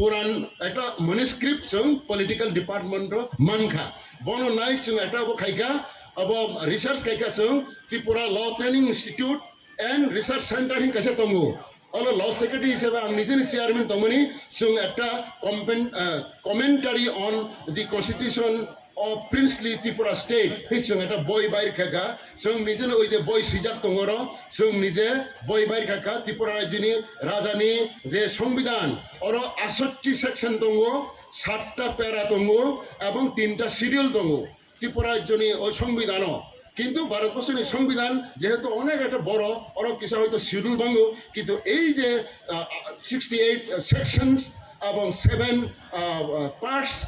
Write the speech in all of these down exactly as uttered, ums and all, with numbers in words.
Puran ekta manuscript chwng political department o mankha. Bono nai chwng ekta abo khaikha, abo research khaikha chwng Tripura Law Training Institute and Research Center hin kaisa tongo. Olo law secretary hisabe ang nijeni chairman tongmani, chwng ekta compen-, ah, commentary on the constitution of Princely Tripura State, hi chwng ekta boi bair kha kha, chwng nije no oi je boi swijak tongo oro, chwng nije boi bair kha kha, Tripura rajyoni rajani je songbidan, oro aatsashi section tongo, satta para tongo, ebong tinta schedule tongo Tripura rajyoni o songbidano. Kintu Bharatborsoni songbidan jehetu onek ekta boro, oro kisa hoito schedule bango, kintu ei je, ah, sixty eight sections ebong seven, ah, ah, parts,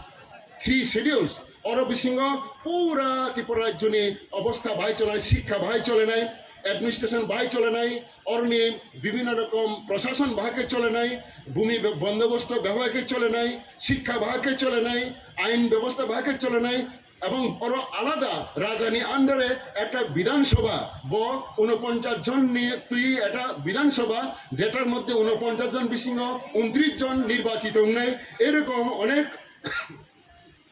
three schedules, oro bisingo pura Tripura rajyoni obostha bahai cholenai, sikha bahai cholenai, administration bahai cholenai, oroni bibhinno rokom proshason bahai khe cholenai, bhumi be-, bondobosto bahai khe cholenai, sikha bahai khe cholenai, ain bebosta bahai khe cholenai, ebong oro alada rajani under e ekta Bidhan Sabha, bo unoponchas jonni twi ekta Bidhan Sabha, jetar moddhe unoponchas jon bisingo untris jon nirbachito wngnai, erokom onek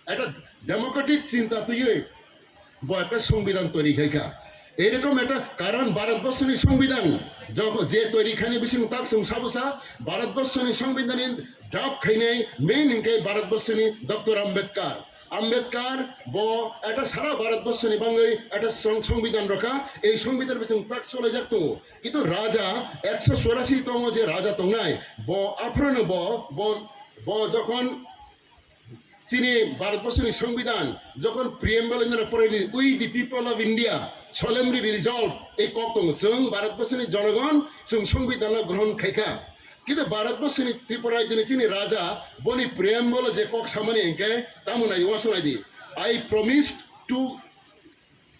ekta democratic chinta twiwi bo ekta songbidan toiri khaikha. Erokom ekta karon Bharatborsoni songbidan jokho-, je toiri khaini bising tak chwng sabo sa, Bharatborsoni songbidanni draft khainai main hinkhe Bharatborsoni Doctor Ambedkar. Ambedkar bo ekta sara Bharatborsoni bangwi ekta song-, songbidan rokha. Ei songbidan bising tak cholaijak tongo. Kintu raja ekso chorasi tongo je raja tongnai, bo aphrono bo, bo, bo jokhon chini Bharatborsoni songbidan jokhon preamble hinwi poredi, "We the people of India solemnly resolve," ei kok tongo, chwng Bharatborsoni jonogon chwng songbidanno grohon khaikha. Kintu Bharatborsoni Tripura rajyoni chini raja boni preamble je kok samani hinkhe tamo nai uansuk naidi, "I promised to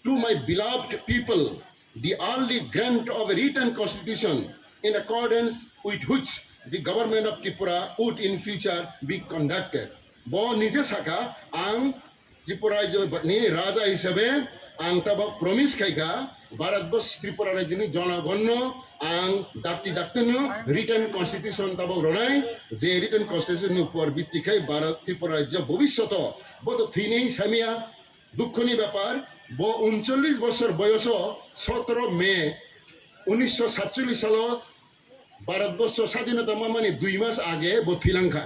to my beloved people the early grant of a written constitution in accordance with which the government of Tripura would in future be conducted." Bo nije sakha, "Ang Tripura rajyoni raja hisabe ang tabok promise khaikha, Bharatbors Tripura rajyoni jonogonno ang dakti daktino written constitution tabok ronai, je written constitution ni upor bitti khai Bharat Tripura rajya bobishoto bo to thwinai samya." Dukhoni bepar, bo uncholish bosor boyoso sotoro May unisho satchollish salo Bharatborsho sadhinota mamani dui mas age bo thwilangkha.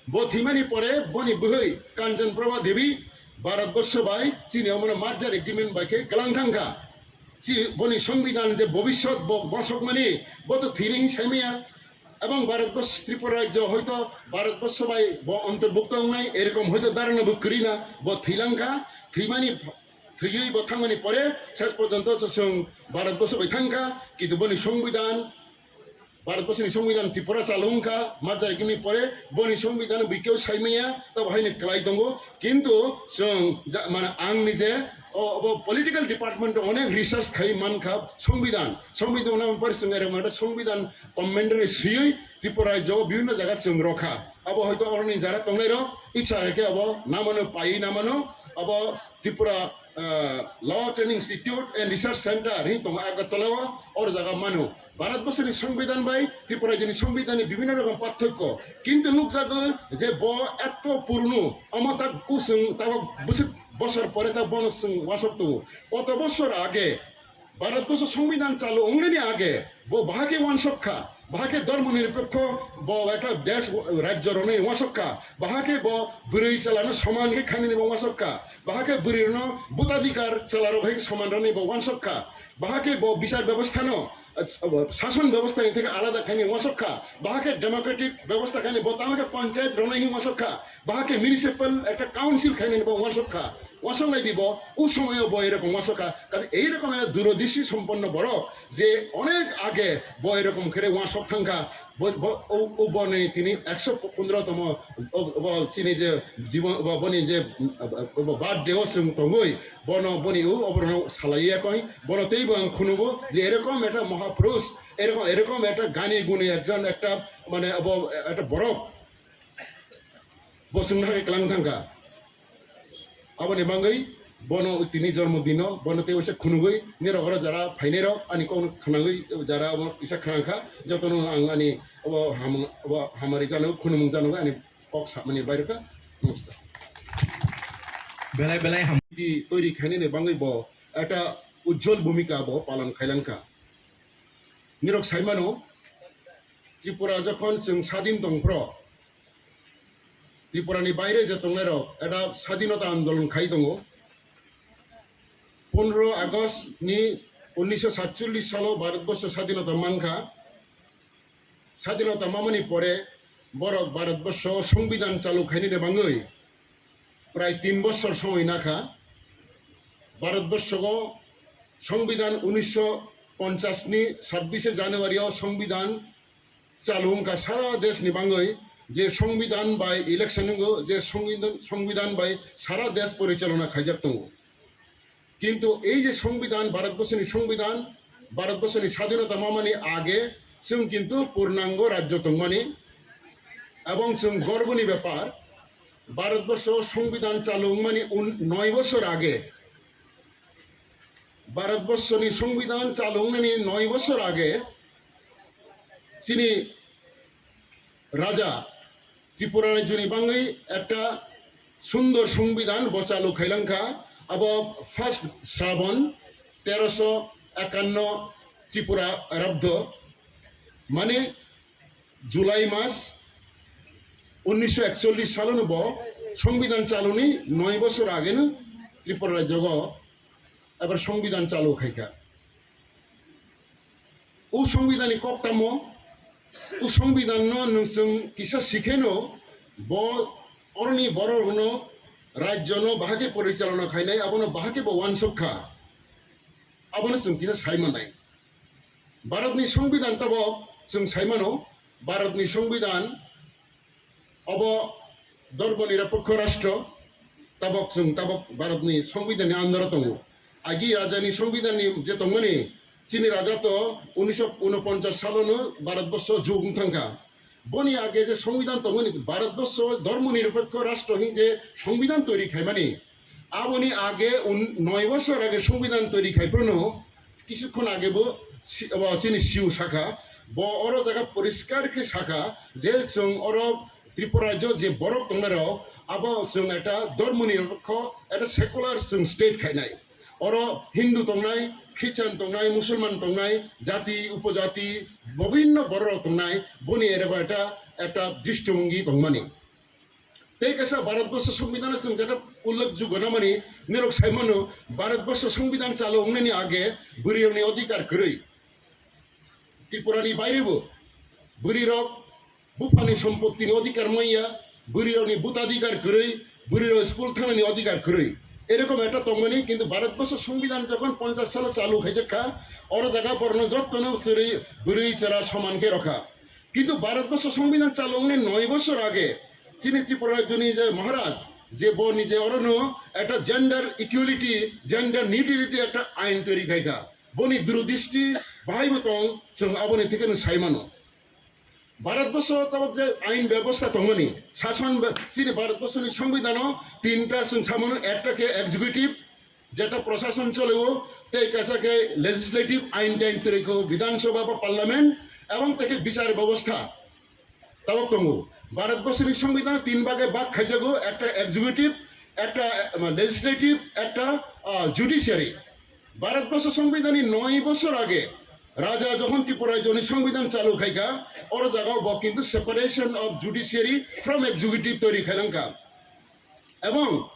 Bo thwimani pore boni bwhwi Kanchan Prabha Devi Bharatborsho bai chini omono merger agreement bai khe kwlang thangkha. Chi-, boni songbidan je bobishyot bo wasokmani, bo to thwinai hinwi saimaya. Ebong Bharatborsho, Tripura rajyo hoito Bharatborsho bai bo ontorbhukto wngnai, erokom hoito dharana bo kwrwi na, bo thwilangkha, thwimani, thwiwi bo thangmani pore ses porjonto chwng Bharatborsho bai thangkha, kintu boni songbidan, Bharatborsho ni songbidan Tripura chalo wngkha, merger agreement ni pore boni songbidan bikeo saimaya, tabo haino kwlai tongo, kintu chwng ja-, mane ang nije o, obo political department o onek research khai mankha, songbidan, songbidan na pore chwng erok mane songbidan commentary swiwi Tripura rajyo o bibhinno jaga chwng rokha. Abo hoito oroni jara tongnairok icha hai khe abo namano paiwi namano, abo Tripura, ah, Law Training Institute and Research Center hin tongo Agartala o, oro jaga mano. Bharatborsho ni songbidan bai Tripura rajyo ni songbidan ni bibhinno rokom parthokyo. Kintu nukjago je bo eto purno, omo tak usung tabok bwswk bosor pore ta bono chwng wasok tongo. Koto bosor age Bharatborsho songbidan chalo wngnani age bo bahai khe wansok kha, bahai khe dharmo niripekho bo ekta desh rajyo rwnani wansok kha, bahai khe bo bwrwi chwla no soman khe khainani bo wansok kha, bahai khe bwrwi rwno bhotadhikar chwla rok hai khe soman rwnani bo wansok kha, bahai khe bo bichar bebostha no, eh, sason bebostha ni theke alada khainani wansok kha, bahai khe democratic bebostha khainani bo tamo khe panchayat rwnai hin wansok kha, bahai khe municipal ekta council khainani bo wansok kha. Wasok lai di bo, o somoyo bo erokom wasok kha. Kaisa erokom ekta durodrishi somponno borok, je onek age bo erokom khere wasok thang kha. Bo, bo, o, o bo ni tini ekso pondro tomo, o, bo chini je jibon, bo, boni je, bo birthday o chwng tongwi, bono boni o oborno salai ya koi, bono teibo ang khunugo je erokom ekta mahapurush, erokom, erokom ekta gani guni ekjon ekta mane obo ekta borok. Bo chwngno hai kwlang thang kha. Aboni bagwi bono tini jormo dino, bono tei waisa khunugwi, nirok oro jara phainairok, ani kokno khwnagwi jara omo kisa khna kha, jotono ang ani obo ham-, obo hamari jano, khunumung jano ani kok samani bairokha. Namaskar. Belai belai ham- Di toiri khainani bangwi bo ekta ujjwal bhumika bo palan khailangkha. Nirok saimano, Tripura jokhon chwng sadin tongphro, Tripurani baire je tongnairok eta sadinota andolon khai tongo. Pondro August ni unnisho satchollish salo Bharatborsho sadinota mankha. Sadinota mamani pore borok Bharatborsho songbidan chalu khainani bangwi prai tin bosor somoi nakha. Bharatborshogo songbidan unnisho ponchas ni sabbish January o songbidan chalu wngkha sara desh ni bangwi, je songbidan bai election wngo, je songbidan, songbidan bai sara desh porichalona khaijak tongo. Kintu ei je songbidan, Bharatborsho ni songbidan, Bharatborsho ni sadinota mamani age chwng kintu purnango rajyo tongmani, ebong chwng gorboni bepar, Bharatborsho songbidan chalu wngmani un-, noi bosor age, Bharatborsho ni songbidan chalu wngnani noi bosor age, chini raja Tripura rajyoni bangwi ekta sundor songbidan bo chalu khailangkha. Abo first Srabon teroso ekanno Tripura rabdo, mane July mas unnisho ekchollish salono bo songbidan chaluni noi bosor ageno Tripura rajyogo ebar songbidan chalu khaikha. O songbidanni kok tamo, o songbidanno nwng chwng kisa sikheno bo oroni borokno rajyono bahai khe porichalona khainai, abono bahai khe bo uansuk kha. Abono chwng kisa sai manai. Bharatni songbidan tabok chwng sai mano, Bharatni songbidan obo dhormo nirapokho rashtra, tabok chwng tabok Bharatni songbidanni under o tongo. Agi rajani songbidanni je tongmani, chini raja to unnisho unoponchas salono Bharatborsho jug wng thangkha. Boni age je songbidan tongmani, Bharatborsho dhormo nirapokho rashtra hing je songbidan toiri khaimani, aboni age un-, noi bosor age songbidan toiri khaiphruno, Kisukhon age bo si-, bo chini C E O sakha, bo oro jaga poriskar khe sakha je chwng oro Tripura rajyo je borok tongnairok, abo chwng ekta dhormo nirapokho, ekta secular chwng state khainai. Oro Hindu tongnai, Christian tongnai, Musulman tongnai, jati, upojati, bibhinno bororok tongnai, boni erebo ekta, ekta dristibhongi tongmani. Tei kaisa Bharatborsho Songbidan o chwng jeta ullekh juguna mani, nirok saimano, Bharatborsho Songbidan chalo wngnani age bwrwirokni odhikar kwrwi. Tripurani bairebo bwrwirok buphani sompottini odhikar manya, bwrwirokni bhotadhikar kwrwi, bwrwirok school thangnani odhikar kwrwi. Erokom ekta tongmani, kintu Bharatborsho Songbidan jokhon ponchas salo chalu khaijak kha, oro jaga borno jottono chwrwi bwrwi chwra soman khe rokha. Kintu Bharatborsho Songbidan chalo wngni noi bosor age chini Tripura rajyoni je Maharaj, je bo nije orono ekta gender equality, gender neutrality ekta ain toiri khaikha. Boni durudristi bahaibo tong, chwng aboni thikeno saimano. Bharatborsho tabok je ain bebosta tongmani, sason be-, chini Bharatborshoni Songbidan o tinta chwng samano, ekta khe executive, jeta prosason choleo, tei kaisa khe legislative ain tain twrwikho Bidhan Sabha ba Parliament, ebong tei khe bichar bebosta tabok tongo. Bharatborsoni Songbidan tin bage bak khaijago, ekta executive, ekta, eh, legislative, ekta, ah, judiciary. Bharatborsho Songbidanni noi bosor age Raja jokhon Tripura rajyoni Songbidan chalu khaikha, oro jagao bo kintu separation of judiciary from executive toiri khailangkha. Ebong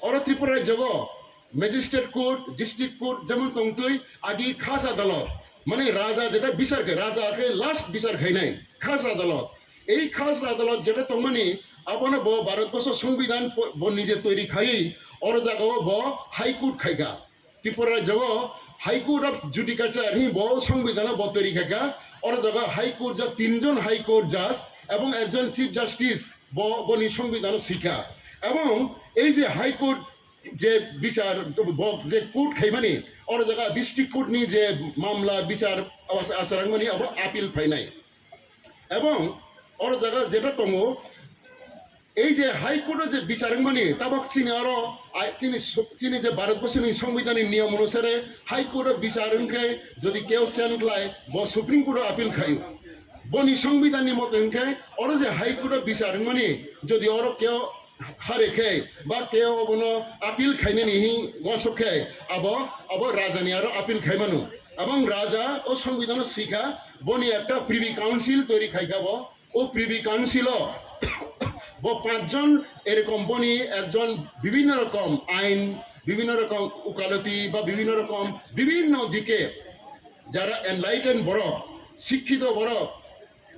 oro Tripura rajyogo magistrate court, district court jemon tongtwi agi khas adalot, mane raja jeta bichar khe, raja khe last bichar khainai khas adalot. Ei khas adalot jeta tongmani abono bo Bharatborsho Songbidan po-, bo nije toiri khaiwi oro jagao bo High Court khaikha. Tripura rajyo o High Court of Judicature hi bo Songbidan o bo toiri khaikha. Oro jaga High Court ja tinjon High Court judge ebong ekjon Chief Justice bo boni Songbidan o sikha. Ebong ei je High Court je bichar bo je court khaimani, oro jaga District Court ni je mamla bichar awas asarangmani abo appeal phainai. Ebong oro jaga jeta tongo, ei je High Court o je bichar wngmani, tabok chini oro ai, chini su-, chini je Bharatborsoni Songbidanni niyom onusare High Court o bichar wngkhe jodi keu chen khlai, bo Supreme Court o appeal khaio. Boni songbidanni mote hwnkhe oro je High Court o bichar wngmani, jodi oro keo hare khe ba keo obono appeal khainani hi wasok khe abo, abo rajani aro appeal khaimano. Abang raja o songbidano sikha, boni ekta Privy Council toiri khaikha bo. O Privy Council o bo panchjon erokom boni ekjon bibhinno rokom ain, bibhinno rokom ukaloti ba bibhinno rokom bibhinno dike jara enlightened borok, sikkito borok,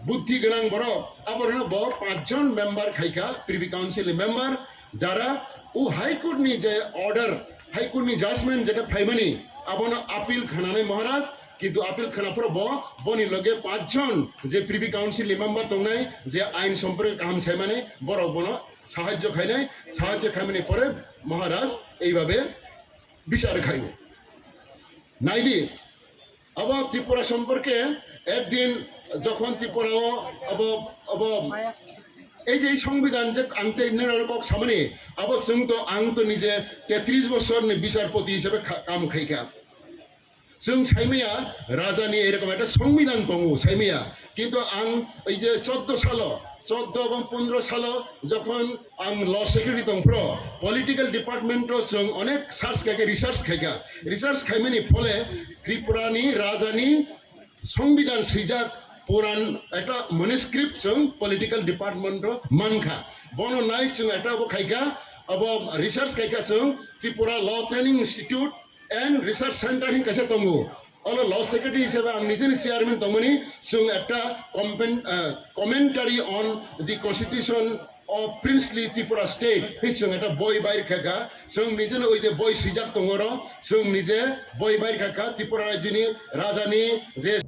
buddhi gwnang borok, aborokno bo panchjon member khaikha, Privy Council ni member, jara o High Court ni je order, High Court ni judgment jeta phaimani, abono appeal khananai Maharaj, kintu appeal khana phoro bo, boni loge panchjon je Privy Council ni member tongnai, je ain somporke kaham saimani, borok bono sahajjo khainai, sahajjo khaimani pore Maharaj eibabe bichar khaio. Naidi, abo Tripura somporke ekdin jokhon Tripura o abo, abo ei je songbidan je ang tei nini kok samani, abo chwng to, ang to nije tetris bosor ni bichar poti hisabe kha-, kam khaikha. Chwng saimaya rajani erokom ekta songbidan tongo saimaya. Kintu ang ei je choddo salo, choddo ebong pondro salo jokhon ang law secretary tongphro, political department o chwng onek search khaikha, research khaikha. Research khaimani phole Tripura ni rajani songbidan swijak puran ekta manuscript chwng political department o mankha. Bono nai chwng ekta abo khaikha, abo research khaikha chwng Tripura Law Training Institute and Research Center hin kaisa tongo. Olo law secretary hisabe ang nijeni chairman tongmani, chwng ekta compen-, ah, commentary on the constitution of princely Tripura state hi chwng ekta boi bair khaikha. Chwng nijeni oi je boi swijak tongoro, chwng nije boi bair khaikha Tripura rajyoni rajani je